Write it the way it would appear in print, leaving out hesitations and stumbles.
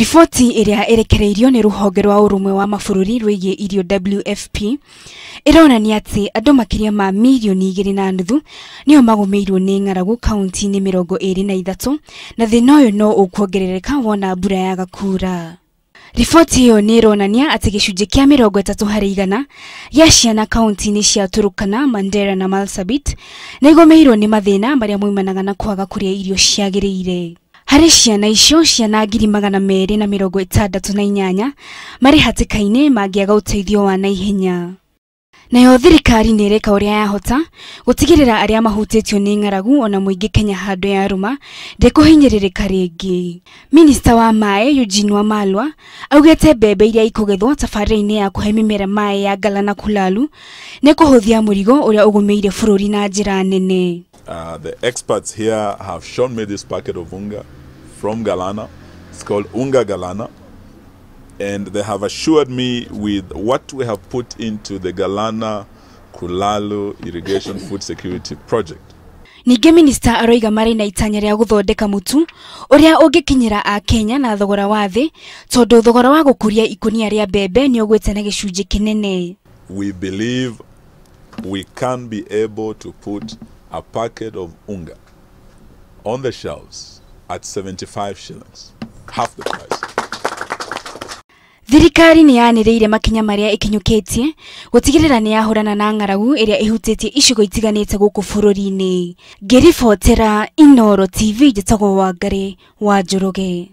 Riboti ĩrĩa ĩrekereirio nĩ rũhonge rwa ũrũmwe wa mabũrũri rwĩgiĩ irio WFP ĩronania atĩ andũ makĩria ma 2.5 mirioni nĩo magũmĩirwo nĩ ng'aragu kaunti-inĩ 23, na thĩna ũyũ no ũkuongerereka wona mbura yaga kuura. Riboti ĩyo nĩ ĩronania atĩ gĩcunjĩ kĩa 30% gĩa ciana kaunti-inĩ cia Turkana, Mandera na Marsabit nĩ igũmĩirwo nĩ mathĩna marĩa moimanaga na kwaga kũrĩa irio ciagĩrĩire. Harĩ ciana icio, ciana 268,000 marĩ hatĩka-inĩ mangĩaga ũteithio wa naihenya. Nayo thirikari nĩ ĩreka ũrĩa yahota gũtigĩrĩra arĩa mahutĩtio nĩ ng'aragu ona mũingĩ Kenya handũ ya rũma ndĩkũhinyĩrĩrĩka rĩngĩ. Minista wa maĩ Eugene Wamalwa augĩte mbembe iria ikũgethwo tabarĩra-inĩ ya kũhe mĩmera maĩ ya Galana Kulalu nĩ kũhũthia mũrigo ũrĩa ũgũmĩire bũrũri na njĩra nene. The experts here have shown me this packet of unga from Galana. It's called Unga Galana. And they have assured me with what we have put into the Galana Kulalu Irrigation Food Security Project. Ningĩ minista aroiga marĩ na itanya rĩa gũthondeka mũtu ũrĩa ũngĩkinyĩra Akenya na thogora wa thĩ, tondũ thogora wa gũkũria ikũnia rĩa mbembe nĩ ũgwĩte na gĩcunjĩ kĩnene. We believe we can be able to put a packet of unga on the shelves at 75 shillings, half the price. Thirikari nĩ yanĩrĩire makinya marĩa ĩkinyũkĩtie gũtigĩrĩra nĩ yahũrana na ng'aragu ĩrĩa ĩhutĩtie icigo itiganĩte gũkũ bũrũri-inĩ. Ngĩribotera Inooro TV, njĩtagwo Wangari wa Njoroge.